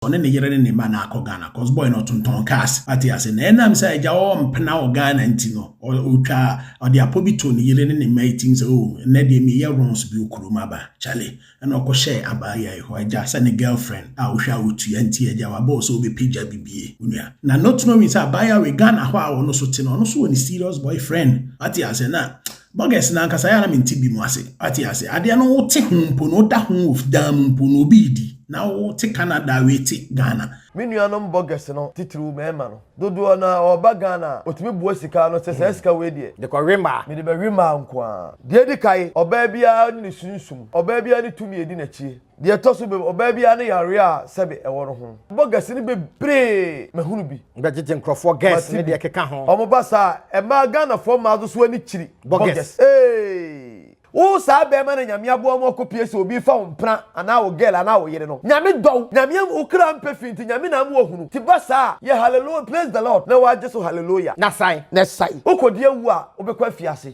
Ɔne ne yere ne ne mma na akɔ Ghana cos boy no ɔtontɔn cars wate ase na ɛnam sɛ agya ɔwɔ mpena wɔ Ghana nti no ɔtwa ɔde apɔ bi too ne yere ne ne mma yi tim sɛ oh ɛnɛ deɛ meyɛ runs bi wɔ kurom aba chale ɛna ɔkɔhyɛɛ abaayewa yi hɔ agya sɛ ne girlfriend a wohwɛ a ɔtua nti agya wabɔ sɛ wobɛpagya bibie onua na not knowing sɛ abaayewa wei Ghana hɔ a ɔno so te no ɔno so wɔ ne serious boyfriend wate ase. Na bɔgɛs no ankasa yɛ a na mente bi mu ase wate ase. Adeɛ no wote ho mpo no woda ho wɔ dan mu mpo no obi redi na wote Canada wei te Ghana. Me nuanom bɔgɛs no, titiriw mmarima no, dodoɔ no ara wɔba Ghana a, wɔtumi bua sika ano sɛ, saa sika wei deɛ. De kɔwe mmaa. Mede bɛwe mmaa nko ara. Deɛ ɛdi kan, ɔbaa biara ne ne sunsum, ɔbaa biara ne tumi a ɛdi n'akyi. Deɛ ɛtɔ so bio, ɔbaa biara ne yareɛ a sɛbe ɛwɔ no ho. Bɔgɛs no bebree, mahunu bi. Bɛgyegye nkurɔfoɔ gɛs Mate ne bi. deɛ ɛkeka ho. Wɔba saa a, mmaa Ghanafoɔ mmaa nso so ani kyiri Bɔgɛs. bɔgɛs. Eeii! Wo saa bɛɛma no Nyame aboa mo akɔ pie sɛ obi fa wo mpena anaa wo girl anaa wo yere no Nyame dɔ wo Nyame ama wo kra mpɛ fi nti Nyame na ama wahunu nti ba saa a yɛ hallelujah praise the Lord na wagye so hallelujah Na san. Na san. Wo kɔ di awu a wo bɛkɔ afiase.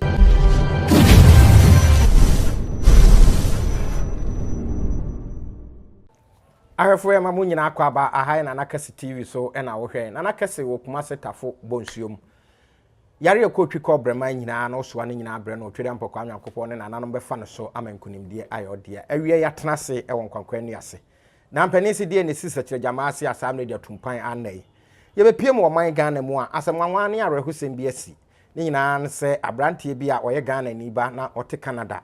Ahwɛfoɔ yɛma mo nyinaa akɔ aba aha yɛ Nana Kɛse TV so na wohwɛ Nana Kɛse wɔ Kumase Tafo Bonsuom. Yare a ɛkɔ otwi kɔ brɛman nyinaa na ɔsoa ne nyinaa brɛ no Otwedeɛ Ampɔkwaa Nyankopɔn ne nananom bɛfa no so ama nkunimdie ayɛ ɔdea. Awia yɛatena ase wɔ nkwankwa nnua ase. Na mpanin se deɛ na ɛsi sɛkyerɛgyamaa ase a saa mmerɛ de atumpan anna yi. Yɛbɛpue mu wɔ ɔman Ghana mu a asɛm nwanwa ne awerɛhosɛm bi asi. Ne nyinaa ne sɛ abranteɛ bi a ɔyɛ Ghanani ba na ɔte Canada.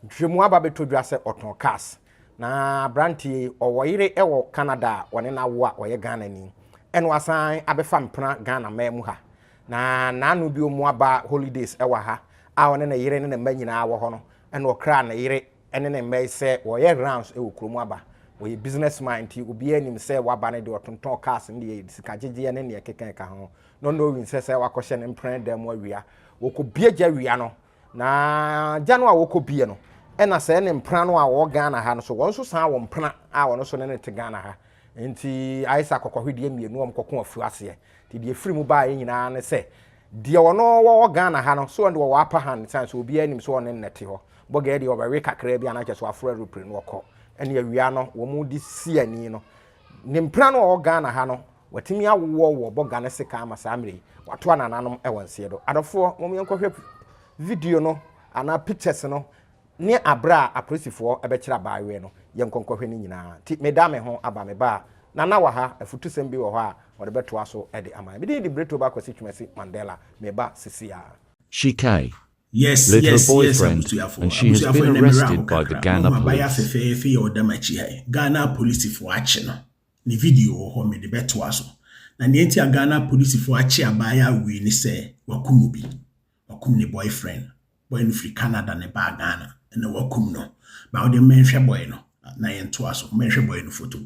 Nhwehwɛmu aba bɛtɔ dwa sɛ ɔtɔn cars. Na abranteɛ yi ɔwɔ yere wɔ Canada a ɔne no awo a ɔyɛ Ghanani. Ɛna wasan abɛfa mpena Ghana man mu ha. Na n'ano bi ɔmo aba holidays wɔ ha a ɔne ne yere ne ne mma nyinaa wɔ hɔ no, ɛna ɔkraa ne yere ne ne mma yi sɛ wɔyɛ rounds wɔ kurom aba. Ɔyɛ business man nti obiara nim sɛ waba no deɛ ɔtontɔn cars ne deɛ sika gyegyeɛ ne deɛ ɛkeka ɛka ho. Not knowing sɛ sɛ wakɔhyɛ ne mpena dan mu awia. Wɔkɔbie gya wia no, na gya no a wɔkɔbie no, ɛna sɛ ne mpena no a ɔwɔ Ghana ha no so, wɔn nso san wɔ mpena a ɔno nso ne no te Ghana ha. Nti ayɛ sɛ akɔkɔhwedeɛ mmienu a wɔkɔko afuo aseɛ. Nti deɛ ɛfiri mu baeɛ nyinaa ne sɛ, deɛ ɔno wɔwɔ Ghana ha no, so ɔno deɛ ɔwɔ upper hand sane sɛ obiara nim sɛ ɔne no na ɛte hɔ. Bɔgɛɛ deɛ ɔbɛwe kakraa bi a na kyerɛ sɛ waforo aeroplane no ɔkɔ. Ɛne awia no wɔn de si ani no, ne mpena no a ɔwɔ Ghana ha no, watumi awowɔ wɔ bɔga no sekan ama saa mmerɛ yi, wato anananom wɔ nseɛ do. Adɔfoɔ, mom yɛnkɔhwɛ video no anaa pictures no Ne aberɛ a apolisifoɔ bɛkyere abaayewa no, yɛnkɔ nkɔhwɛ ne nyinaa. Nti meda me ho aba, meba a, Nana wɔ ha, afutusɛm bi wɔ hɔ a ɔde bɛtoa so de ama yɛn. Me din de Bretoba Kwasi Twumasi Mandela, meba sisi ara. She K. Yes Little yes yes boyfriend abusuafo and she has abusuafo been ɛnɛ me werɛ aho arrested by the kakra Ghana mahu abaayewa police. fɛfɛɛfɛ yi a ɔda m'akyi ha yi Ghana apolisifoɔ akye no ne video wɔ hɔ mede bɛtoa so na nea nti a Ghana apolisifoɔ akye abaayewa wei ne sɛ wakum obi. Wakum ne boyfriend. Boy no firi Canada na ɛbaa Ghana ɛna wakum no. Ba wode mɛnhwɛ boy no na yɛntoa so. Mɛnhwɛ boy no photo.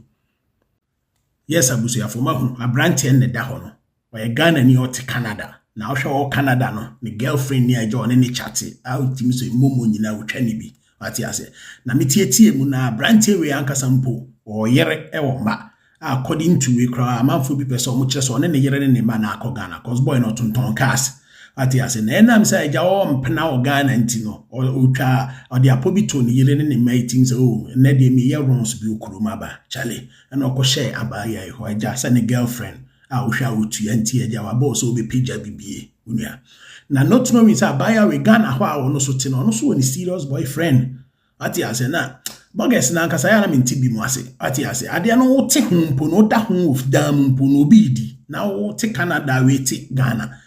Yes abusuafo mahu aberanteɛ no na ɛda hɔ no. Ɔyɛ Ghana ni ɔte Canada. Na wohwɛ ɔwɔ Canada no ne girlfriend ni a agya ɔne ne chate a wotumi sɛ momo nyinaa wotwa ne bi. Wate aseɛ? Na metietie mu na aberanteɛ wei ankasa mpo ɔwɔ yere wɔ mma. According to wei koraa amanfoɔ bi pɛ sɛ wɔn kyerɛ sɛ ɔne ne yere ne ne mma na akɔ Ghana cause boy no ɔtontɔn cars wate ase na ɛnam sɛ agya ɔwɔ mpena wɔ Ghana nti no ɔtwa ɔde apɔ bi to ne yere ne ne mma yi tim sɛ oh ɛnɛ deɛ meyɛ runs bi wɔ kurom aba chale ɛna ɔkɔhyɛɛ abaayewa yi hɔ agya sɛ ne girlfriend a wohwɛ a ɔtua nti agya wabɔ sɛ wobɛpagya bibie onua na not knowing sɛ abaayewa wei Ghana hɔ a ɔno so te no ɔno so wɔ ne serious boyfriend. Wate ase? Na bɔgɛs no ankasa yɛ a na mente bi mu ase. Wate ase? Adeɛ no wote ho mpo no, woda ho wɔ dan mu mpo no, obi redi. Na wote Canada, wei te Ghana.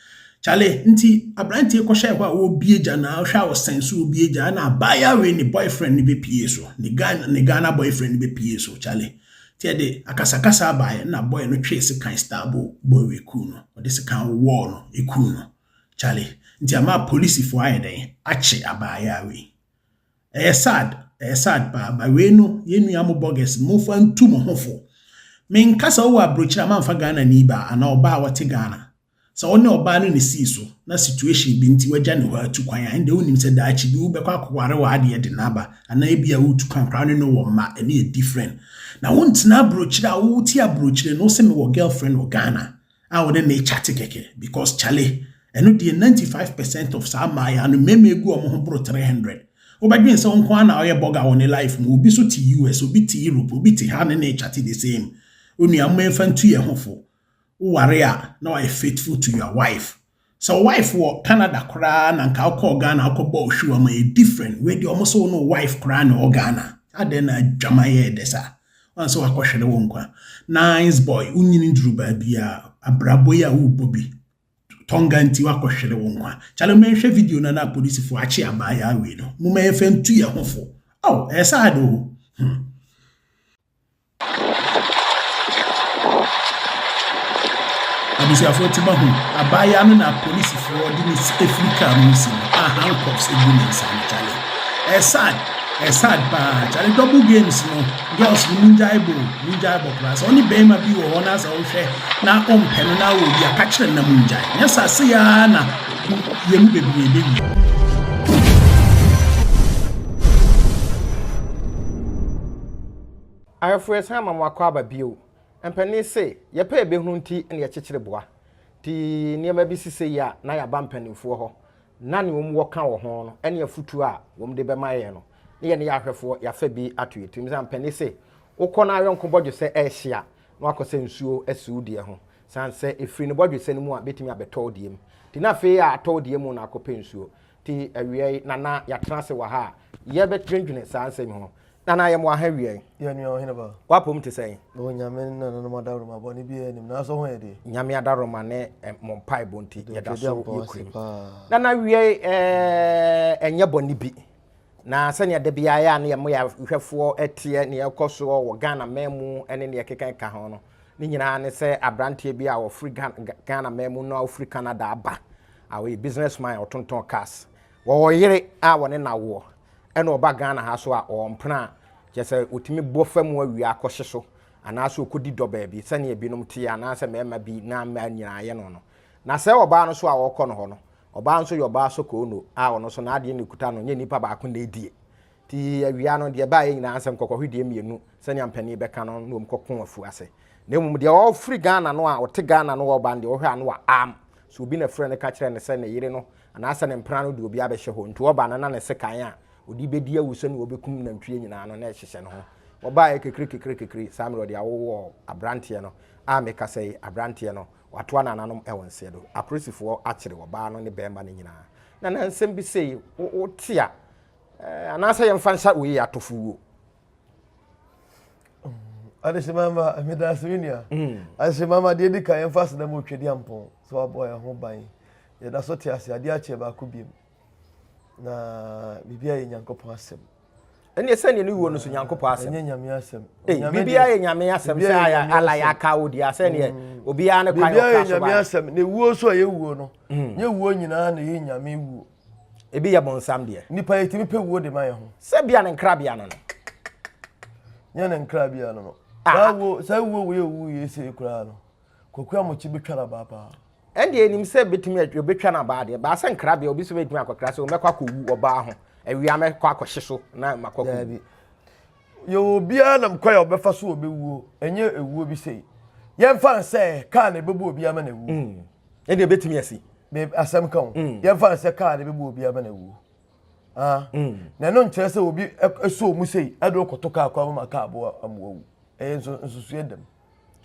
Chale, nti aberanteɛ kɔhyɛɛ hɔ a ɔrebie gya na ɔhwɛ a ɔsɛn so ɔrebie gya na abaayewa wei ne boyfriend no bɛpie so. Ne Ghana, ne Ghana boyfriend no bɛpie so. Chale, nti ɛde akasakasa baeɛ na boy no twee sekan stab boy wei kuu no. Ɔde sekan wowɔɔ no, ɛkuu no. Chale, nti ama apolisifoɔ ayɛ dɛn? Akye abaayewa wei. Ɛyɛ sad, ɛyɛ sad paa, but wei no yɛn nua mo bɔgɛs no momfa ntu mo ho fo. Menka sɛ wowɔ abrokyire a mamfa Ghana ni baa anaa ɔbaa a ɔte Ghana. Sɛ wo ne ɔbaa no na esii so na situation bi nti wagya ne hɔ atu kwan a, ɛnde wonim sɛ daakye bi wobɛkɔ akɔware w'adeɛ de no aba anaa ebia woretu kwan koraa wo ne no wɔ mma, ɛno yɛ different. Na wontena abrokyire a wote abrokyire no wose mewɔ girlfriend wɔ Ghana a wo ne no rekyate kɛkɛ because chale ɛno deɛ 95 percent of saa mmaayaa no mmarima egu wɔn ho boro 300. Wobɛdwen sɛ wo nko ara na woyɛ bɔga wɔ ne life mu, obi so te US, obi te Europe, obi te ha ne ne rekyate the same. Onua, momma yɛmfa ntu yɛn ho fo. Woware a, na wayɛ faithful to your wife. Sɛ wo wife wɔ Canada koraa na nka wokɔɔ Ghana wokɔbɔɔ hwiw ama yɛ different. Wei deɛ ɔmo sɛ wo ne wo wife koraa na ɛwɔ Ghana. Adɛn na adwaman yɛɛ dɛ saa? Woahu sɛ wakɔhwere wo nkwa. Nice boy, wonyini duru baabi a abrabɔ yi a worebɔ bi. Tonga nti wakɔhwere wo nkwa. Kyale momma yɛnhwɛ video no na apolisifoɔ akye abaayaa wei no. Momma yɛmfa ntu yɛn ho fo. Oh, ɛyɛ sad o. Abusuafoɔ ti mahu abaayewa no na apolisifoɔ de ne efiri kaa mu si no a handcuffs egu ne nsa no kyale. Ɛyɛ sad, ɛyɛ sad paa. Kyale double games no, girls no mungyae bɔ o, mungyae bɔ koraa. Sɛ ɔne bɛrima bi wɔ hɔ na sɛ wohwɛ na ɔmpɛ no na wɔ bi a, ka kyerɛ no na mungyae. Nyɛ saa sei ara na yɛn mu bebree bɛwu. Ahwɛfo yɛsan ama mo akwaaba bio. Mpanin se, yɛpɛ yɛbɛhunu nti na yɛkyekyere boa. Nti nneɛma bi si sei a na yɛaba mpanimfoɔ hɔ na nea wɔn wɔ ka wɔ ho no ne afutuo a wɔn de bɛma yɛn no ne yɛne yɛn ahwɛfoɔ yɛafa bi ato yɛn tirim. Sɛ mpanin se, wokɔ na ayɔnko bɔdwesɛ ɛrehye a na wakɔ sɛ nsuo asi wo deɛ ho. Sane sɛ ɛfiri ne bɔdwesɛ no mu a bɛtumi abɛtɔ wo deɛ mu. Nti na afei a atɔ wo deɛ mu na akɔpɛ nsuo. Nti awia yi Nana yɛatena ase wɔ ha a yɛbɛdwendwene saa nsɛm yi ho. Nana yɛ mo aha wiɛ. Yɛ nua ɔhene ba. W'apom te sɛn? O Nyame ne nananom adaworoma bɔne biara nnim nanso ho yɛ deɛ. Nyame adaworoma ne mo mpaebɔ nti yɛda so yɛ kurim. Nana wiɛ ɛɛ ɛnyɛ bɔne bi na sɛnea da biara yɛ a ne yɛ mo yɛ ahwɛfoɔ teɛ nea ɛkɔ soɔ wɔ Ghana man mu ne nea ɛkeka ɛka ho no ne nyinaa ne sɛ abranteɛ bi a ɔfiri Ghana man mu na ɔfiri Canada aba a ɔyɛ business man ɔtontɔn cars wɔwɔ yere a wɔne no awoɔ Ɛna ɔba Ghana ha so a ɔwɔ mpena a kyerɛ sɛ ɔtumi bɔ fa mu awia akɔhye so anaasɛ ɔkɔdi dɔ baabi sɛdeɛ ebinom teɛ anaasɛ mmarima bi na mmaa nyinaa yɛ no no. Na sɛ ɔbaa no so a ɔrekɔ no hɔ no, ɔbaa nso yɛ ɔbaa sokoono a ɔno nso n'adeɛ na ɛkuta no, nyɛ nnipa baako na ɛdie. Nti awia no deɛ ɛbaeɛ nyinaa sɛ nkɔkɔhwedeɛ mmienu sɛnea mpanin bɛka no na wɔn kɔko afu ase. Na mmom deɛ ɔfiri Ghana no a ɔte Ghana no ɔba no deɛ ɔhwɛ a no wa am. So obi na frɛ no ka kyerɛ no sɛ ne yere no anaasɛ ne mpena no de obi abɛhyɛ hɔ nti ɔba no na ne sekan a ɔde bɛdi awu sɛnea ɔbɛkum nantwie nyinaa no na ɛhyehyɛ ne ho. Wɔbaeɛ kekire kekire kekire saa mmerɛ ɔde awowɔɔ aberanteɛ no a mekasa yi aberanteɛ no watoa nananom wɔ nseɛ do. Apolisifoɔ akyere ɔbaa no ne barima no nyinaa. Na na nsɛm bi sei wote a anaasɛ yɛmfa nsa wei yɛ atɔfo wuo. Adehyemama meda ase me nua. Adehyemama deɛ di kan yɛmfa aseda mu otwadi ampɔn sɛ wabɔ yɛn ho ban. Yɛda so te ase adeɛ akyɛ baako biem. Na biribiara yɛ Nyankopɔn asɛm. Ɛnneɛ sɛdeɛ ne wuo no so Nyankopɔn asɛm. Ɛnyɛ Nyame asɛm. Biribiara yɛ Nyame asɛm sɛ ayɛ ala yɛ aka wo deɛ sɛdeɛ mm. obiara ne kwan ɔka so ba. Biribiara yɛ Nyame asɛm. Na wuo nso a ɛyɛ wuo no. Mm. Nyɛ wuo nyinaa na ɛyɛ Nyame wuo. Ebi yɛ bonsam deɛ. Nipa yɛtumi pɛ wuo de ma yɛn ho. Sɛ bia ne nkrabea no no. Nyɛ ne nkrabea no no. Saa wuo saa wuo wei owu yɛ sei koraa no. Kwaku Amokye bɛtwa no abaa paa. Ɛndeɛ ɛnim sɛ bɛtumi ɔbɛtwa no abaa deɛ baa sɛ nkrabea obi sɛ bɛtumi akɔkra sɛ mɛkɔ akɔwu ɔbaa ho awia mɛkɔ akɔhye so na makɔ akɔwu. Daabi. Yɛwɔ obiara nam kwan a ɔbɛfa so ɔbɛwuo ɛnyɛ ewuo bi sei. Yɛmfa no sɛ kaa na ɛbɛbu obi ama no awu. Mm. Ɛndeɛ ɛbɛtumi asi. Asɛm ka o. Mm. Yɛmfa no sɛ kaa na ɛbɛbu obi ama no awu. Ah. Mm. Na ɛno nkyerɛ sɛ obi ɛsɔ mu sei ɛde ɔkɔto kaa kwan mu ma kaa bo ama wawu. Ɛyɛ nso nsusuɛ dɛm.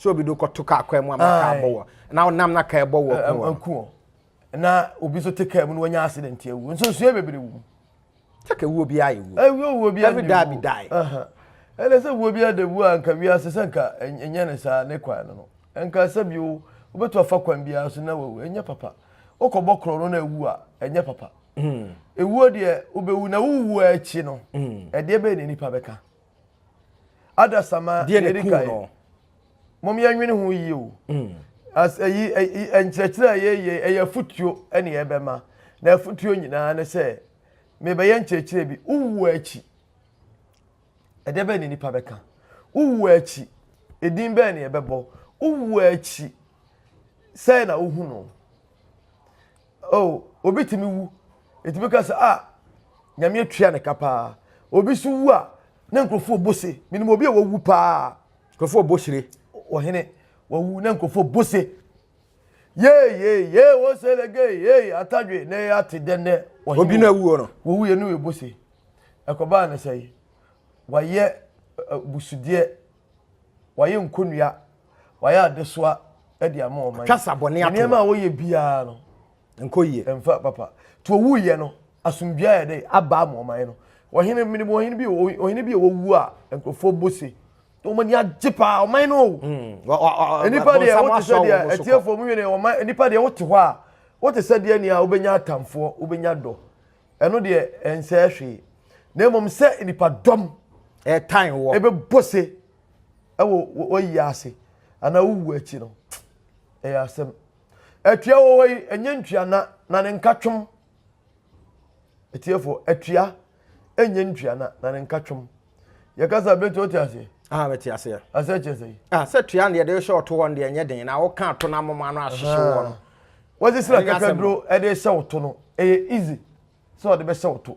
sɛ obi de kɔto kaa kwan mu ama kaa bɔ wɔ na ɔnam na kaa bɔ wɔ ku wɔ na obi nso te kaa mu na wanya accident awu nso nso yɛ bebree wu sɛ ka wuo biara yɛ wuo ɛwuo wuo biara every die be die ɛnɛ sɛ wuo biara de wuo a nka wiase sɛ nka ɛnyɛ ne saa ne kwan no no nka sɛ bio wobɛtu afa kwan biara so na wawu ɛnyɛ papa wokɔbɔ korɔ no na awu a ɛnyɛ papa hmm. ewuo deɛ wobɛwu na wowuo akyi no hmm. ɛdeɛ bɛyɛ ne nipa bɛka Adasama deɛ na ɛkuu no. Mom yɛnwene ho yie o. Mm. As ɛyi ɛyi nkyerɛkyerɛ a yɛyɛ ɛyɛ afutuo ɛne ɛbɛma na afutuo nyinaa ne sɛ mebɛyɛ nkyerɛkyerɛ bi wowu akyi ɛdeɛ bɛn ne nipa bɛka wowu akyi edin bɛn ne ɛbɛbɔ wowu akyi sɛn na wohu no Oh, obi tumi wu. Etumi ka sɛ, ah, Nyame atua ne ka paa. Obi so wu a, na nkurɔfoɔ bɔ se. Menim obi a wawu paa. Nkurɔfoɔ bɔ sire. Ɔhene, wawu na nkurɔfoɔ bɔ se. Yee, yee, yee, wo selege, yee, atadwe, na yɛ ate dɛ nɛ. Obi na awuo no. Wawu yɛ no yɛ bɔ se. Ɛkɔbaa ne sɛ, wayɛ busudeɛ, wayɛ nkonnua. Wayɛ adesoa de ama ɔman. Twa sa bɔne ato. Nneɛma a wɔyɛ biara no. Nkɔ yie. Ɛmfa papa. To owu yɛ no asomdwoeɛ ayɛ dɛ aba ama ɔman no. Ɔhene menim ɔhene bi ɔhene bi a wɔwu a nkurɔfoɔ bɔ se. Wɔn ani agye paa ɔman no o. Hmm. Nipa deɛ wote sɛ deɛ atiefoɔ mu hwene ɔman nipa deɛ wote hɔ a wote sɛ deɛ nea wobɛnya atamfoɔ wobɛnya dɔ. Ɛno deɛ ɛnsɛɛ hwee. Na mmom sɛ nipa dɔm. Ɛtan wɔ. Ɛbɛbɔ se ɛwɔ wayi ase anaa wowu akyi no ɛyɛ asɛm. Atua wɔ hɔ yi ɛnyɛ ntua na na ne nka twom. Atiefo atua ɛnyɛ ntua na na ne nka twom. Yɛkasa bɛti wote aseɛ? Ah, bɛte aseɛ. Asɛ kyerɛ sɛ yi. Ah, sɛ tua no yɛde hyɛ ɔto hɔ no deɛ ɛnyɛ den na woka ato no amoma ano ahyehye wɔ no. Wɔde sira kakaduro ɛde hyɛ wo to no ɛyɛ easy sɛ ɔde bɛhyɛ wo to.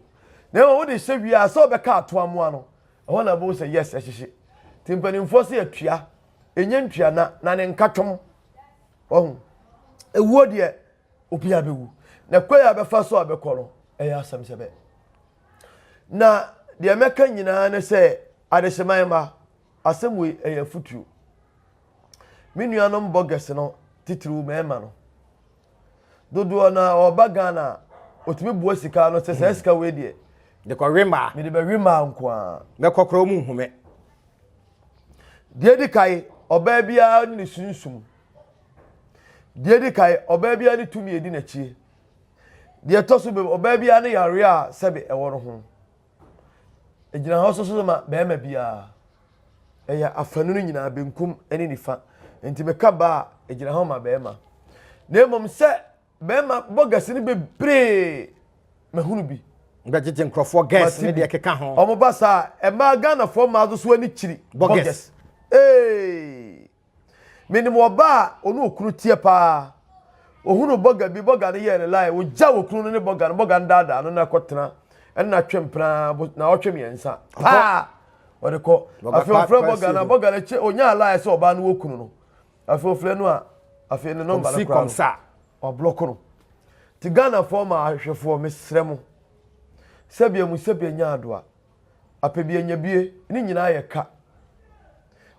Na mmom wode hyɛ wie a sɛ ɔbɛka ato amoa no ɛhɔ na ɛbɛhu sɛ yes ɛhyehye. Nti mpanimfoɔ sɛ atua ɛnyɛ ntua na na ne nka twom. Wahu? Ewuo deɛ obiara bɛwu. Na kwan a bɛfa so a bɛkɔ no ɛyɛ asɛm sɛ bɛ. Na deɛ mɛka nyinaa ne sɛ adehyeman mma asɛm wei ɛyɛ afutuo. Me nuanom bɔgɛs no titiriw mmarima no dodoɔ na ɔba Ghana a ɔtumi boa sika no sɛ saa hmm. sika wei deɛ de kɔwe mmaa mede bɛwe mmaa nko ara mɛkɔ koraa mu nhu me Deɛ edi kan, ɔbaa biara ne ne sunsum. Deɛ edi kan, ɔbaa biara ne tumi edi n'akyi. Deɛ ɛtɔ so bem, ɔbaa biara ne yareɛ a sɛbe ɛwɔ no ho. Egyina hɔ nso so ma barima biara. Ɛyɛ afanu no nyinaa, benkum ne nifa. Nti meka baa a, egyina hɔ ma barima. Na mmom sɛ Bɛrima bɔ gɛse no bebree mahunu bi. Bɛgyegye nkurɔfoɔ gɛs ne deɛ keka ho. Wɔn ba saa ɛmaa Ghanafoɔ mmaa nso so ani kyiri bɔ gɛs. Ee menim ɔbaa a ɔne okunu teɛ paa. Ohunu bɔga bi bɔga no yɛɛ ne line ogya okunu no ne bɔga no bɔga no daadaa no na kɔtena ɛne na twe mpena na ɔtwe mmiɛnsa paa ɔde kɔ afei ɔfrɛ bɔga no bɔga no kyɛ onyaa line sɛ ɔbaa no wɔ kunu no. Afei ofrɛ no a afei ne nɔmba no koraa no wablɔko no. Nti Ghanafoɔ ma ahwehwɛfoɔ mesrɛ mo sɛbea mu sɛbea nya adoa apɛ bi anya bie ne nyinaa yɛ ka.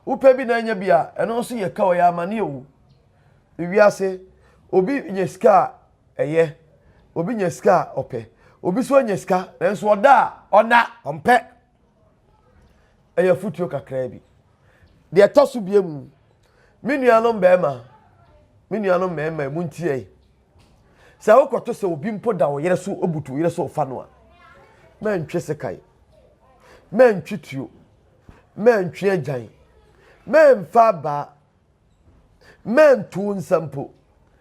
Wopɛ bi na anya bi a ɛno nso yɛ ka ɔyɛ amaneɛ o. Ewiase obi nya sika a ɛyɛ obi nya sika a ɔpɛ obi nso anya sika nanso ɔda a ɔna ɔmpɛ. Ɛyɛ afotuo kakraa bi. Deɛ ɛtɔ so bie mu, me nuanom bɛrima, me nuanom mmarima, mu ntie yi. Sɛ wokɔto sɛ obi mpo da wo yere so obutu wo yere so ɔfa no a, mɛntwe sekan, mɛntwe tuo, mɛntwe agyan, mɛmfa abaa, Mɛnto wo nsa mpo.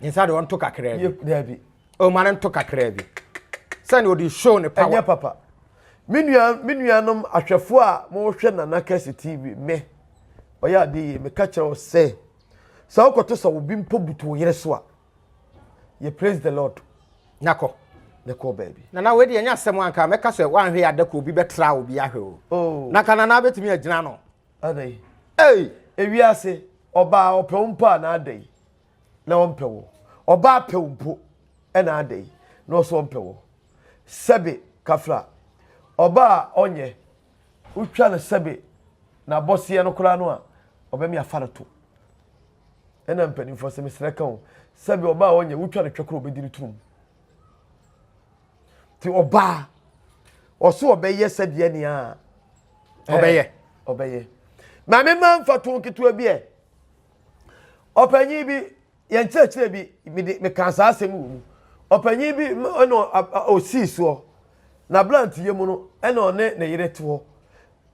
Ne nsa deɛ ɔnto kakraa bi. Daabi. Ɔma no nto kakraa bi. Sɛnea ɔde show ne power. Ɛnyɛ papa. Me nua me nuanom ahwɛfoɔ a mohwɛ Nana Kɛse TV me ɔyɛ ade yie meka kyerɛ wo sɛ sɛ wokɔto sɛ obi mpo butu wo yere so a yɛ praise the Lord. Na kɔ. Ne kɔ baabi. Nana wei deɛ ɛnyɛ asɛm anka mɛka sɛ woanhwɛ yɛ adako obi bɛtra obi ahwɛ o. Oh. Na ka Nana bɛtumi agyina no. Adɛn? Ei! Ewiase, ɔbaa ɔpɛ wo mpo a na adɛn na ɔmpɛ wo? Ɔbaa pɛ wo mpo na adɛn na ɔsɛ ɔmpɛ wo? Sɛbe kafra, ɔbaa a ɔnyɛ, wotwa no sɛbe n'abɔseɛ no koraa no a, ɔbɛme afa no to. Ɛna mpanimfoɔ sɛ mesrɛ ka o, sɛbe ɔbaa a ɔnyɛ, wotwa no twɛ koraa ɔbɛdi no turum. Nti ɔbaa, ɔso ɔbɛyɛ sɛdeɛ nea ɔbɛyɛ ɔbɛyɛ maame mma mfatoho ketewa bi ɛ ɔpanyin bi yɛn kyerɛkyerɛ bi mede meka saa asɛm wɔ mu ɔpanyin bi ɛna ɔsii soɔ na aberanteyɛ mu no ɛna ɔne ne yere te hɔ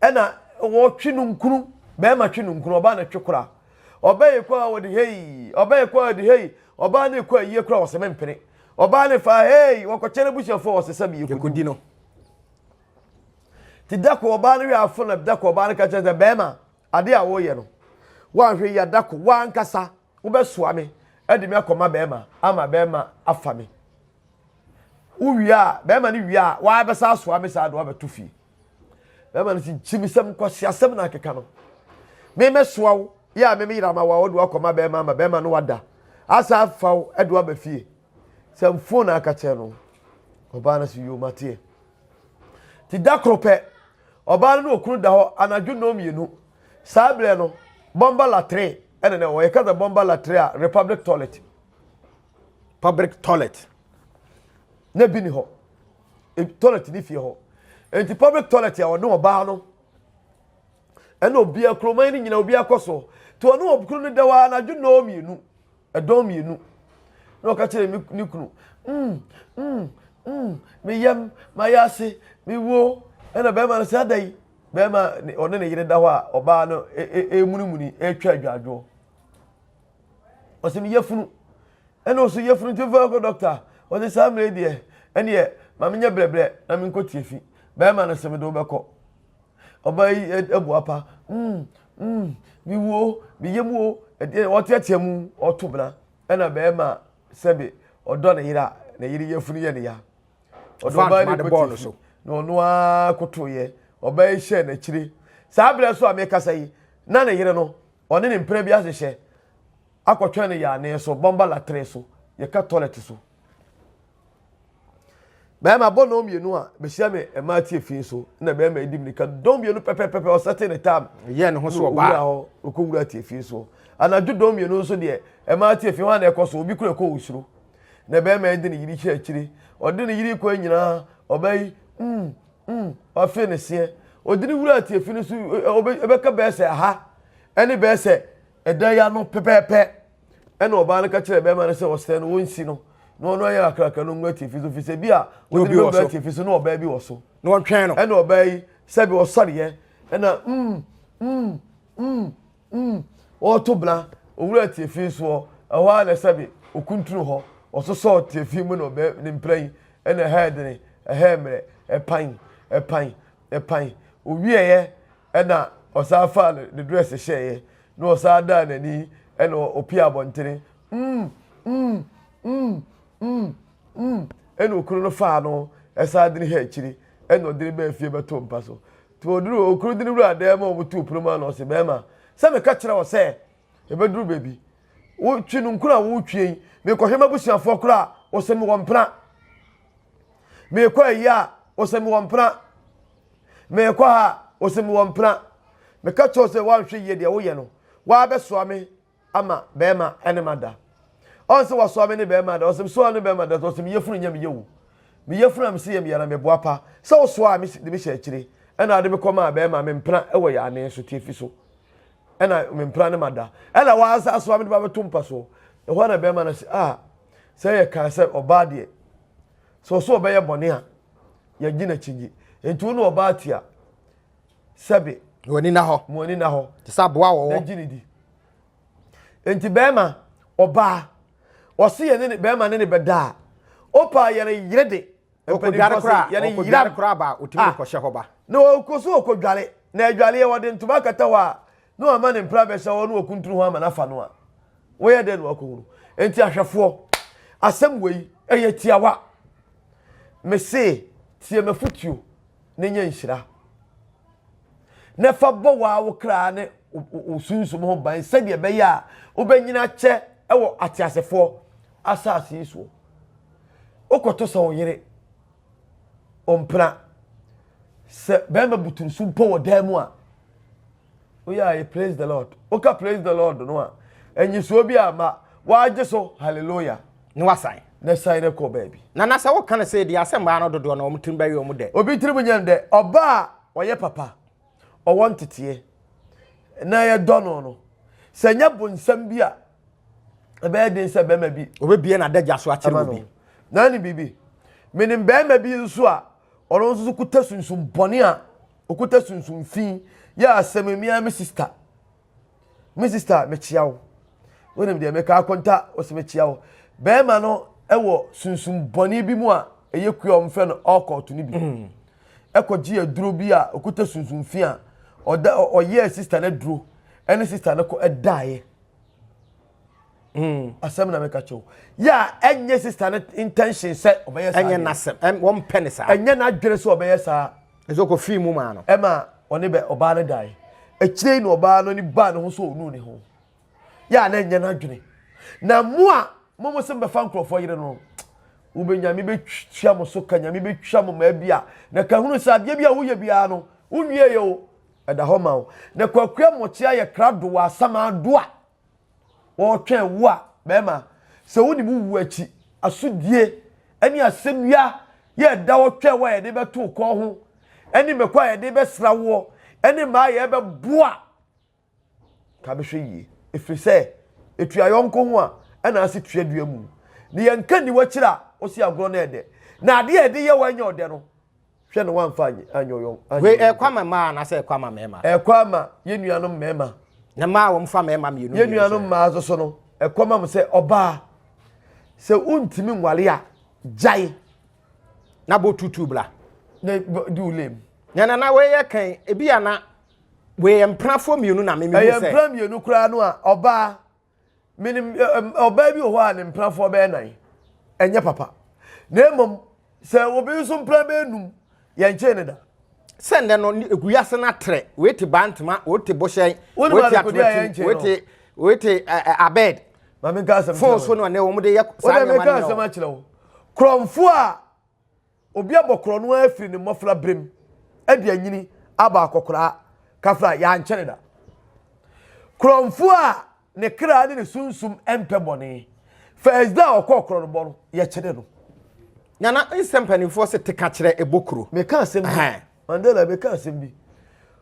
ɛna wɔtwe no nkunu bɛrima twe no nkunu ɔbaa na twe kora ɔbɛyɛ kɔ a wɔde hei ɔbɛyɛ kɔ a wɔde hei ɔbaa ne kɔ ayie kora wɔsɛ mempene ɔbaa ne fa hei wɔkɔkyɛ no busuafoɔ wɔsɛ sɛ meyɛ no Nti da koro ɔbaa no werɛ afo na da koro ɔbaa no ka kyerɛ sɛ bɛrima ade a woyɛ no woanhwɛ yi a da ko woankasa wobɛsoa me de me akɔma bɛrima ama bɛrima afa me wowie a bɛrima no wie a woabɛsa asoa me saa de woabɛto fie bɛrima no sɛ gyimisɛm nkwaseasɛm na akeka no memɛsoa wo yɛ a memeyera ma wo a wode woakɔma bɛrima ama bɛrima no wada asa afa wo de woaba fie sɛ mfon na aka kyerɛ no ɔbaa no sɛ yoo mateɛ Nti da koro pɛ, ɔbaa no ne okunu da hɔ anadwo nnɔnmienu. Saa berɛ no, bɔmba latere. Ɛna na ɛwɔ yɛka sɛ bɔmba latre a republic toilet. Public toilet. Na bi ni hɔ. E, toilet ni fie hɔ. Nti public toilet a ɔne ɔbaa no ɛna obiara kuroman no nyina obiara kɔ so. Nti ɔne ɔkunu no da hɔ anadwo nnɔɔ mmienu. Ɛdɔn mmienu. Na ɔka kyerɛ me ne kunu, mm, mm, mm, me yam, mayɛ ase, me wuo. Ɛna bɛrima no sɛ ada yi. Bɛrima ɔne ne yere da hɔ a ɔbaa no emunimuni etwa adwadwoɔ. Ɔsɛ me yafunu. Ɛna ɔsɛ yafunu nti fa kɔ dɔkta. Ɔsɛ saa mmerɛ deɛ ɛneɛ ma menyɛ brɛbrɛ na menkɔ tie fi. Bɛrima no sɛ mede wobɛkɔ. Ɔbaa yi abu apa. Mm, mm, me wuo, me yam o. Ɛdeɛ ɔteatea mu ɔto bena. Ɛna bɛrima sɛbe ɔdɔ ne yere a ne yere yafunu yɛ ne ya. Ɔde ɔbaa no kɔ tifi na ɔno ara kotoeɛ. Ɔbaa yi hyɛɛ n'akyire. Saa berɛ so a mekasa yi, na ne yere no, ɔne ne mpena bi ahyehyɛ akɔtwɛn no yɛane so, bɔmba latere so, yɛka toilet so. Bɛrima bɔ nnɔn mmienu a bɛhyia me mmaa tiafi so na bɛrima edi mirika dɔn mmienu pɛpɛpɛpɛ ɔsɛte ne tam. Yɛ ne ho so ɔbaa. Owura hɔ ɔkɔ wura tiafi so. Anadwo dɔn mmienu nso deɛ mmaa tiafi hɔ a na ɛkɔ so obi kura ɛkɔ osuro. Na bɛrima yi de ne yiri hyɛ akyire. Ɔde ne yiri kɔ nyinaa ɔbaa yi mm mm wafe ne seɛ. Ɔde ne wura tiafi no so ɛbɛka bɛyɛ sɛ aha ɛne bɛyɛ sɛ ɛdan yi ano pɛpɛɛpɛ. Ɛna ɔbaa no ka kyerɛɛ bɛrima no sɛ ɔsrɛ no wɔnsi no na ɔno ayɛ akraka no ngu atifi so fi sɛ bi a wɔde no bɛgu atifi so na ɔbaa bi wɔ so. Na wɔntwɛn no. Ɛna ɔbaa yi sɛbi ɔsɔreɛ ɛna mm mm mm mm ɔreto bena owura atifi soɔ ɛhɔ ara na sɛbi okuntunu hɔ ɔsosɔ atifi mu na ɔbɛ ne mpira yi ɛna ɛhɛ dene ɛhɛ mmerɛ ɛpan ɛpan ɛpan owieɛ ɛna ɔsan faa ne dress hyɛeɛ na ɔsan daa n'ani ɛna ɔpie abɔntene mm mm mm mm mm ɛna okunu no faa no ɛsan de ne hɛ akyiri ɛna ɔde ne baa fie bɛto mpa so nti ɔduru okunu de ne wura dan mu a wɔtu pono mu ano ɔsɛ bɛrima sɛ meka kyerɛ wɔ sɛ ɛbɛduru baabi wotwi no nkunu a wotwie yi mekɔhwɛ m'abusuafoɔ koraa wɔsɛ mewɔ mpena mekɔ ayi a wɔsɛ mewɔ mpena Merekɔ ha a, ɔsɛ mewɔ mpena. Meka kyerɛ wo sɛ woanhwɛ yie deɛ woyɛ no, woabɛsoa me ama bɛrima ne ma da. Ɔn sɛ wasoa me ne bɛrima da, ɔsɛ mesoa ne bɛrima da, ɔsɛ me yafunu nyɛ me yɛ o. Me yafunu a mese yɛ me yɛ na meboa pa. Sɛ wosoa me de me hyɛ akyire, ɛna ade me kɔmaa bɛrima me mpena wɔ yɛ anen so tiafi so. Ɛna me mpena ne ma da. Ɛna woansa asoa me de ba bɛto mpa so. Ɛhɔ na bɛrima no sɛ, ah, sɛ yɛ kaa sɛ ɔbaa deɛ, sɛ ɔsɛ ɔbɛyɛ bɔne a, yɛgye n'akyinye nti wo ne ɔbaa te a sɛbe mo ani na hɔ mo ani na hɔ te sɛ aboa wɔ hɔ na gye ne di nti bɛrima ɔbaa ɔse yɛ ne ne bɛrima ne ne bɛda a ɔpa yɛne yere de ɔkɔdware koraa ɔkɔdware koraa ba ɔtumi de kɔhyɛ hɔ ba na ɔkɔ so ɔkɔdware na adwareɛ wɔde ntoma akata hɔ a na wama ne mpra bɛhyɛ hɔ na wɔkuntunu hɔ ama no afa no a woyɛ dɛn na wakɔhunu nti ahwɛfoɔ asɛm wei ɛyɛ tiawa Mese, tie m'afotuo na nya nhyira, na fa bɔ wo wo kra ne wo sunsum ho ban sɛdeɛ ɛbɛyɛ a wobɛnyini akyɛ wɔ ateasefoɔ asase yi soɔ. Wokɔto sɛ wo yere, ɔmpena, sɛ bɛrima buturu so mpo wɔ dan mu a, woyɛ a yɛ praise the lord woka praise the lord no a ɛnyisoɔ bi a ma wagye so hallelujah na wasan na san ne kɔ baabi na na sɛ woka no sɛ deɛ asɛ mmaa no dodoɔ na wɔn tirim bɛyɛ wɔn dɛ obi tirim nyɛ no dɛ ɔbaa a ɔyɛ papa ɔwɔ nteteɛ na yɛdɔ no no sɛ nyɛ bonsam bi a ɛbɛyɛ den sɛ bɛrima bi obɛbie n'adagya so akyerɛ obi na ne biribi menim bɛrima bi nso a ɔno nso so kuta sunsum bɔne a okuta sunsum fi yɛ asɛm mmea me sista me sista mekyia wo wonim deɛ meka akonta ɔsɛ mekyia wo bɛrima no ɛwɔ sunsum bɔne bi mu a ɛyɛ kua a wɔfrɛ no ɔkɔɔto no bi mm. ɛkɔgye aduro bi a okuta sunsum fi a ɔda ɔyɛɛ sista no aduro ɛne sista no kɔ ɛdaeɛ Mm. Asɛm na meka kyerɛ wo. Yɛ a ɛnyɛ sister no intention sɛ ɔbɛyɛ saa. Ɛnyɛ n'asɛm. Wɔmpɛ ne saa. Ɛnyɛ n'adwene sɛ ɔbɛyɛ saa. Ɛsɛ ɔkɔ fii mu maa no. Ɛma ɔne bɛ ɔbaa no dae. Akyire yi na ɔbaa no ne baa ne ho sɛ ɔnuu ne ho. Yɛ a na ɛnyɛ n'adwene. Na mo a mo mo sɛ mbɛfa nkurɔfoɔ yere no, wobɛ nyame bɛtua mo so ka nyame bɛtwa mo maa bi a na ka hunu sɛ adeɛ bi a woyɛ biara no wonwie yɛ o ɛda hɔ ma wo. Na kwakua mmɔkyea yɛ krado wɔ asamado a. Wɔretwɛn wo a, bɛrima, sɛ wonim wo wu akyi asodie ne asɛnnua yɛ ɛda hɔ twɛn wo a yɛde bɛto wo kɔn ho ne mmɛkɔ a yɛde bɛsra woɔ ne mmaa a yɛbɛboa ka bɛhwɛ yie ɛfiri sɛ ɛtua yɔnko ho a ɛna ase tua dua mu ne yɛnka nni w'akyiri a wosi agorɔ no ɛdɛ na adeɛ a ɛde yɛ wo ɛnyɛ ɔdɛ no hwɛ na wamfa anyɛ ɔyɔn. Wei ɛkɔ ama mmaa anaasɛ ɛkɔ ama mmarima? Ɛkɔ ama yɛn nuanom mmarima. Na mmaa a wɔfa mmarima mmienu. Yɛn nuanom mmaa nso so no ɛkɔ ma mo sɛ ɔbaa sɛ wontumi nwale a gyae. Na bɔ tutu bla. Na di wo lem. Na nana wei yɛ kan ebi ana wei yɛ mpenafoɔ mmienu na mimi hu sɛ. Ɛyɛ mpena mmienu koraa no a ɔbaa menim ɔbaa bi wɔ hɔ a ne mpenafoɔ bɛyɛ nan ɛnyɛ papa na mmom sɛ obi nso mpena bɛyɛ num yɛnkyee ne da. Sɛ nnɛ no wiase no atrɛ wei te bantama wei te bohyɛn wei te atorati wei te wei te abɛd maame nka asɛm fon so no ɛnɛ wɔn de yɛ saa nneɛma no asɛm akyerɛ wo korɔmfo a Obi abɔ korɔno ara firi ne mmɔfra berem de anyini aba akɔkoraa kafra yɛankyɛ no da. Korɔmfoɔ a ne kra ne ne sunsum mpɛ bɔne, first da a ɔkɔɔ korɔnobɔ no, yɛkyere no. Nana nsɛ mpanimfoɔ se teka kyerɛ ɛbɔ kuro. Meka asɛm bi. Mandela meka asɛm bi.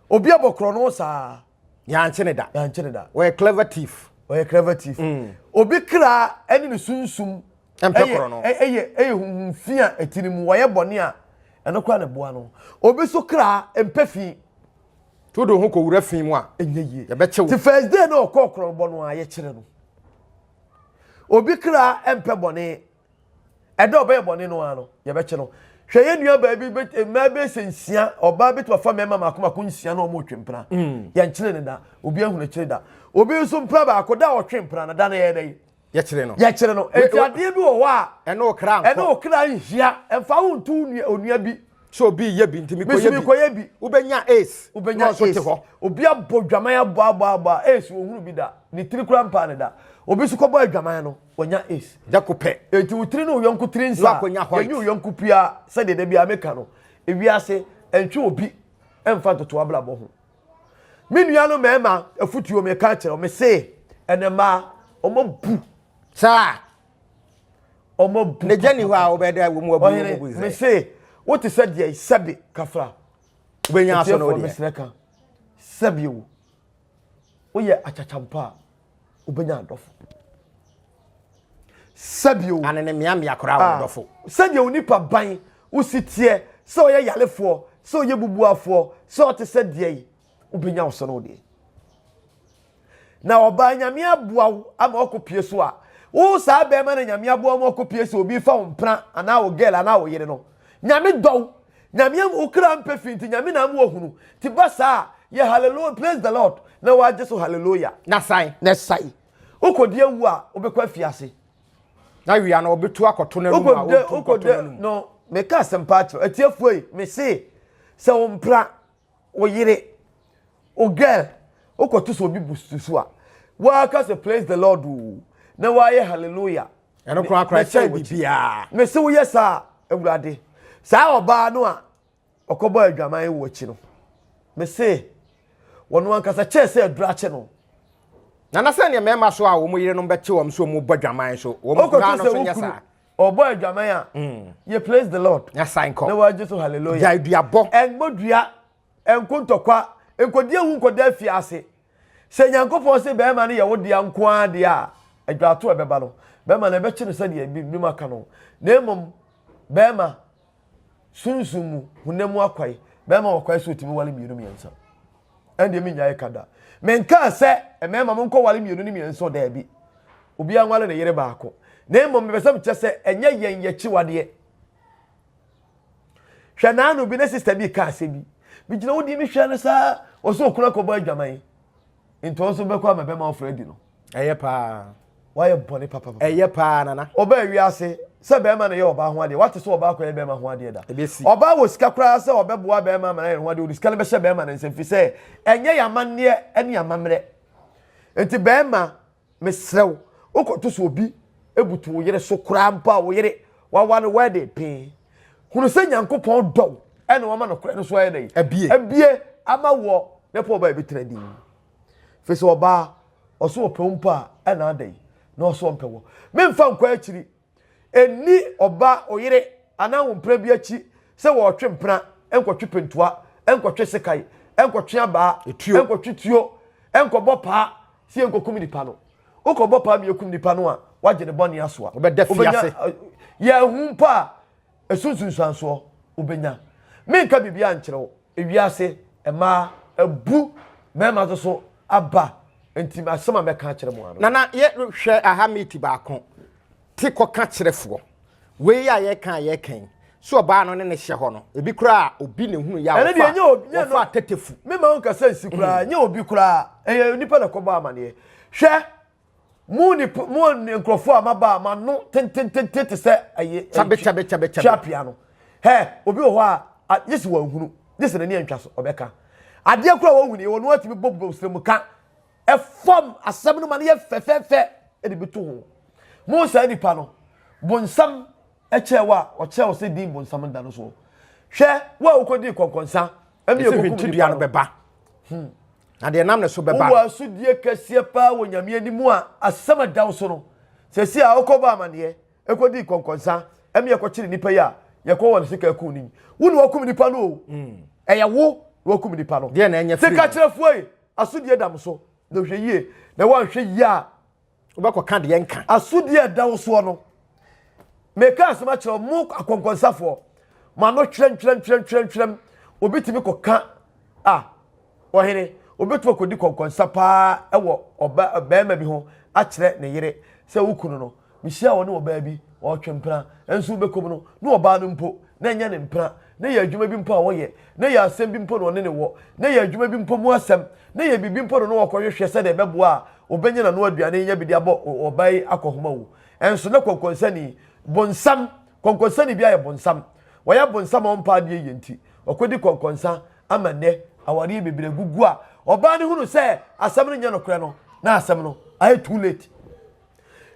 Obi abɔ korɔno saa. Yɛankye ne da. Yɛankye ne da. Ɔyɛ clever thief. Ɔyɛ clever thief. Mm. Obi kra ne ne sunsum Ɛmpɛ korɔ no. Ɛyɛ ɛyɛ huhum fi a ɛti ne mu. Wɔyɛ bɔne a ɛno koraa na ɛboa no. Obi so kra mpɛ fi. To de ho kɔwura fi mu a. Ɛnyɛ yie. Yɛbɛkye wo. Ti first day na ɔkɔɔ korɔnbɔ no a yɛkyerɛ no. Obi kra mpɛ bɔne. Ɛda ɔbɛyɛ bɔne no ara no yɛbɛkye no. Hwɛ yɛn nua baa bi mmaa bɛyɛ sɛ nsia ɔbaa bɛtumi afa mmarima mako mako nsia na wɔn retwe mpena. Mm. Yɛnkyere ne da. Obi ahunu akyire da. Obi nso mpena baako da a ɔtwe mpena no da no yɛ dɛ. Yɛkyere no. Yɛkyere no. Eti adeɛ bi wɔ hɔ a. Ɛne wo kra nkɔ. Ɛne wo kra nhia. Ɛmfa wo nto onua bi. Sɛ obi yɛ bi nti mekɔyɛ bi. Mekɔyɛ bi. Wobɛnya ace. Wobɛnya ace. Obi abɔ dwaman abɔ abɔ abɔ a ace wɔhunu bi da. Ne tiri kora mpaa ne da. Obi nso kɔbɔ adwaman no wɔnya ace. Dako pɛ. Eti wo tiri ne wo yɔnko tiri nsa. Yɛnye wo yɔnko pia sɛdeɛ da biara meka no. Ewiase ɛntwe obi ɛmfa ntoto abrabɔ ho. Me nua no mmarima afutuo meka akyerɛ wo mese ɛnɛ mmaa wɔn abu. Saa. Wɔn abu. Ne gya ni hɔ a wobɛda wɔn mu abu wɔn abu sɛ. Mese wote sɛ deɛ sɛbe kafra. Wobɛnya aso no deɛ. Mesrɛ ka sɛbe wo woyɛ akyakya a wobɛnya adɔfo. Sɛbe o. Ane ne mmeammea koraa wɔ dɔfo. Sɛdeɛ onipa ban wosi teɛ sɛ ɔyɛ yarefoɔ sɛ ɔyɛ bubuafoɔ sɛ ɔte sɛ deɛ yi wobɛnya wo so no deɛ na ɔbaa nyame aboa wo ama ɔkɔ pie so a wo saa bɛrima na nyame aboa ma ɔkɔ pie sɛ obi fa wo mpena anaa wo girl anaa wo yere no nyame dɔ wo nyame wo kra mpɛ fi nti nyame na ama wahunu nti ba saa yɛ hallelujah praise the lord na wagye so hallelujah na san na san wokɔdi awu a wobɛkɔ afiase na wia no ɔbɛtu akɔto no anum a ɔntu nkɔto no anum no meka asɛm paa kyerɛ atiefoɔ yi mese sɛ wo mpra wo yere wo girl wokɔto sɛ obi busu so a woaka sɛ praise the lord o na woayɛ hallelujah ɛno koraa koraa kyɛn biribiara mese woyɛ saa awurade saa ɔbaa no a ɔkɔbɔɔ adwaman wɔ akyi no, mese wɔn ankasa kyɛɛ sɛ aduru akye no. Na na sɛdeɛ mmarima so a wɔn yerenom bɛkye wɔn sɛ wɔbɔ adwaman so, wɔn mmaa no so nyɛ saa. Ɔbɔ adwaman a, mm. yɛ praise the Lord. Na san kɔ. Na wɔagye so hallelujah. Gyae duabɔ. Ɛnbɔ dua, ɛnko ntɔkwa, nkɔdi ewu nkɔda afiase. Sɛ Nyankopɔn se bɛrima no yɛ wo dea nko ara deɛ a, adwato a ɛbɛba no, bɛrima no ɛbɛkye no sɛdeɛ binom aka no. Na mmom, bɛrima Sunsum mu, honam mu akwae. Bɛrima wɔ kwae sɛ otumi ware mmienu mmiɛnsa. Ɛndeɛ mennyae ka da. Menkaa sɛ mmarima monkɔ ware mmienu ne mmiɛnsa daabi. Obiara nware ne yere baako. Na mmom mepɛ sɛ mekyɛ sɛ ɛnyɛ yɛn yɛkyiwadeɛ. Hwɛ naano bi ne sista bi ka asɛm bi. Megyina wo di mehwɛ no saa ɔsɛ okunu akɔbɔ adwaman. Nti ɔno nso bɛkɔ ama bɛma ɔfrɛ adi no. Ɛyɛ paa. Wayɛ bɔne papapapa. Ɛyɛ paa nana. Ɔbaa wiase sɛ bɛrima na ɛyɛ ɔbaa ho adeɛ. Wate sɛ ɔbaa kɔyɛ bɛrima ho adeɛ da. Ebesi. Ɔbaa wɔ sika koraa sɛ ɔbɛboa bɛrima ama no ayɛ ne ho adeɛ. Ɔde sika no bɛhyɛ bɛrima no nsam firi sɛ ɛnyɛ yɛn amanneɛ ne amammerɛ. Nti bɛrima mesrɛ wo wokɔto sɛ obi butu wo yere so koraa mpo a wo yere wawa no wedding pee. Hunu sɛ Nyankopɔn dɔ wo ɛna wama nokorɛ no so ayɛ dɛn? Abie. Abie ama woɔ na pɛ ɔbaa ɛbɛtena din. Firi sɛ ɔbaa. Ɔso ɔpɛ wo mpo a ɛna ada yi na ɔso ɔmpɛ wɔ. Memfa nkɔ akyiri. Ɛnni ɔba, ɔyere anaa wo mpena bi akyi sɛ wɔretwe mpena, nkɔtwe pentoa, nkɔtwe sekan, nkɔtwe abaa, nkɔtwe tuo, nkɔbɔ paa sɛ yɛnkɔkum nipa no. Wokɔbɔ paa ma yɛkum nipa no a, woagye ne bɔne asoa. Wobɛda fiase. Yɛahu mpo a, ɛso nsunsuansoɔ wobɛnya. Menka biribiara nkyerɛ wo. Ewiase mmaa abu mmarima nso so aba nti asɛm a mɛka akyerɛ mo ano. Nana yɛ hwɛ aha meet baako te kɔka kyerɛfoɔ wei a yɛka a yɛka yi so ɔbaa no ne ne hyɛ hɔ no ebi koraa obi na ehunu yɛ a wɔfa wɔfa tetefu. Mema wo nkasa nsi koraa nyɛ obi koraa ɛyɛ nipa na kɔbɔ amaneɛ hwɛ Mo nip mo nkurɔfoɔ a maba a m'ano tentententen te sɛ ɛyɛ Kyabe kyabe kyabe kyabe. tweapea no. Hɛ, obi wɔ hɔ a, gye sɛ wanhunu, gye sɛ n'ani antwa so, ɔbɛka. Adeɛ koraa a wahunu yi, ɔno atumi bɔ bosrɛmuka ɛfam asɛm no ma no yɛ fɛfɛɛfɛ de bi to ho. Mo saa nipa no, bonsam kyɛɛ wo a, ɔkyɛɛ wo sɛ din bonsam da no soɔ. Hwɛ, wo a wokɔdii kɔnkɔnsa, ɛne Ɛsɛ yɛkɔkum hwintidua nipa no no. bɛba. Na deɛ ɛnam ne so bɛba Wowɔ no. asodie kɛseɛ paa wɔ Nyame anim a asɛm a ɛda wo so no, seesei a wokɔbɔ amaneɛ, kɔdii kɔnkɔnsa, ɛme yɛkɔkyere nnipa yi a yɛkɔ wɔn sika aku no yi, wo na wakum nipa no o, ɛyɛ wo na wakum nipa no. Deɛ na ɛnyɛ firi mu. Sikakyerɛfoɔ yi, asodie da mo so, na hwɛ yie, na woanhwɛ yie a, Wobɛkɔka deɛ nka. Asodie a ɛda wo soɔ no, meka asɛm akyerɛ wo, mo akɔnkɔnsafoɔ, mo ano twerɛntwerɛntwerɛntwerɛm, obi tumi kɔka a, ɔhene, obi tumi kɔdi kɔnkɔnsa paa wɔ ɔba barima bi ho akyerɛ ne yere sɛ wo kunu no, mehyia wɔ ne ɔbaa bi, ɔretwe mpena, nso wobɛkɔ mu no, ne ɔbaa no mpo, na ɛnyɛ ne mpena, na ɛyɛ adwuma bi mpo a wɔyɛ, na ɛyɛ asɛm bi mpo na ɔne ne wɔ, na ɛyɛ adwuma bi mpo mu asɛm, na ɛyɛ biribi mpo na ɔne wɔkɔhwehwɛ sɛdeɛ ɛbɛboa a ɔbɛnya n'ano aduane nya bi de abɔ ɔbaa yi akɔhoma wu. Ɛnso na kɔnkɔnsani, bonsam, kɔnkɔnsani bi ayɛ bonsam. Wɔyɛ bonsam a ɔmpa adeɛ yie nti, ɔkɔdi kɔnkɔnsa ama nnɛ awareɛ bebree agugu a ɔbaa no hunu sɛ asɛm no nyɛ nokorɛ no, na asɛm no ayɛ too late.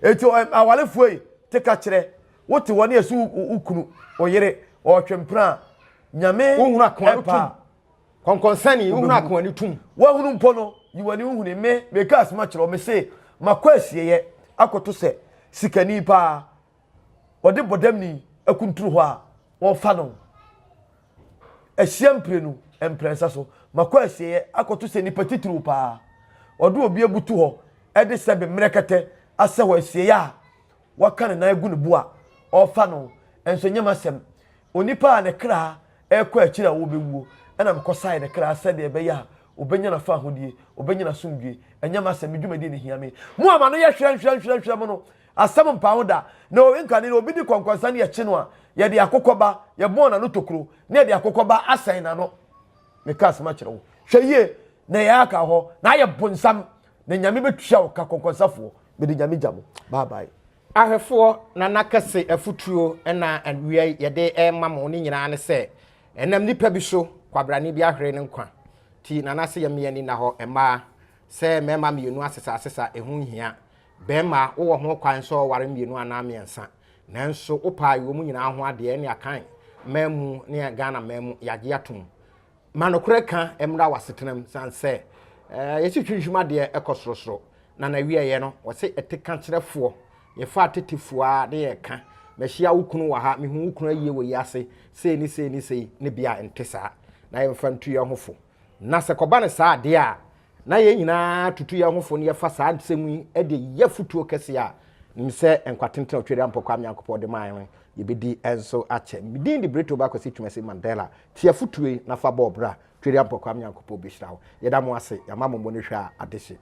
Eti awarefoɔ yi te ka kyerɛ wote hɔ ne yɛsi wo kunu, wo yere, ɔretwe mpena a, Nyame Wohunu akoa no ɛpa a, tum. Kɔnkɔnsani, wohunu akoa no tum. Woahunu mpo no, yi w'ani wohuni me, meka asɛm akyerɛ wo, mese, makɔ asieeɛ akɔto sɛ sikani paa, ɔde bɔdamni akuntunu hɔ a, wɔfa no ahyia mprenu, mprɛnsa so. Makɔ asieeɛ akɔto sɛ nipa titiriw paa, ɔde obi abutu hɔ de sɛbe mmerɛkɛtɛ asɛ hɔ asieeɛ a, waka ne nan agu ne bo a ɔrefa no nso nyɛ m'asɛm. Onipa a ne kra rekɔ akyiri a ɔrebɛwuo na mekɔsae ne kra sɛdeɛ ɛbɛyɛ a ɔbɛnya n'afahodie, ɔbɛnya n'asomdwoeɛ. Ɛnyɛ m'asɛm, me dwumadie na ɛhia me. Mo a mo ano yɛ hwerɛnhwerɛnhwerɛnhwerɛ no, asɛm mpaa ho da. Na nkane no, obi di kɔnkɔnsa ne yɛkye no a, yɛde akokɔ ba, yɛbɔn n'ano tokuro, na yɛde akokɔ ba asɛn n'ano. Meka asɛm akyerɛ wo. Hwɛ yie na yɛ aka hɔ, na ayɛ bonsam, na Nyame bɛtua wo ka kɔnkɔnsafoɔ. Mede Nyame gya mo. Bye bye. Ahwɛfoɔ, Nana Kɛse afutuo na awia yi yɛde rema mo ne nyinaa ne sɛ, ɛnam nipa bi so, kwabrane bi ahwere ne nkwa. Nti Nana se yɛmma yɛn ani nna hɔ, mmaa, sɛ mmarima mmienu asesa asesa, ɛho nhia. Barima, wowɔ ho kwan sɛ ɔware mmienu anaa mmiɛnsa, nanso wopaa wɔn nyinaa ho adeɛ, ɛne Akan man mu ne Ghana man mu, yɛagye atom. Ma nokorɛ ka mmra w'asetenam sane sɛ yɛsi hwinhwim adeɛ kɔ sorosoro na n'awieɛ no wɔse ɛte ka kyerɛfoɔ yɛfa atetefoɔ a ne yɛka mahyia wo kunu wɔ ha mehu wo kunu ayie wɔ yi ase sei ne sei ne sei ne bia nte saa na yɛmfa ntu yɛn ho fo na sɛ kɔba no saa adeɛ a na yɛn nyinaa tutu yɛn ho fo na yɛfa saa nsɛm yi de yɛ afotuo kɛseɛ a, nim sɛ nkwa tenten a Otwedeɛ Ampɔkwaa Nyankopɔn de maa yɛn yɛbɛdi nso akyɛ. Me din de Brito Bakwasi Twumasi Mandela. Tie afotuo yi na fa bɔ ɔbra. Twedeɛ Ampɔkwaa Nyankopɔn bɛhyira wo. Yɛda mo ase. Yɛama mo mmɔ no hwɛ a adehye.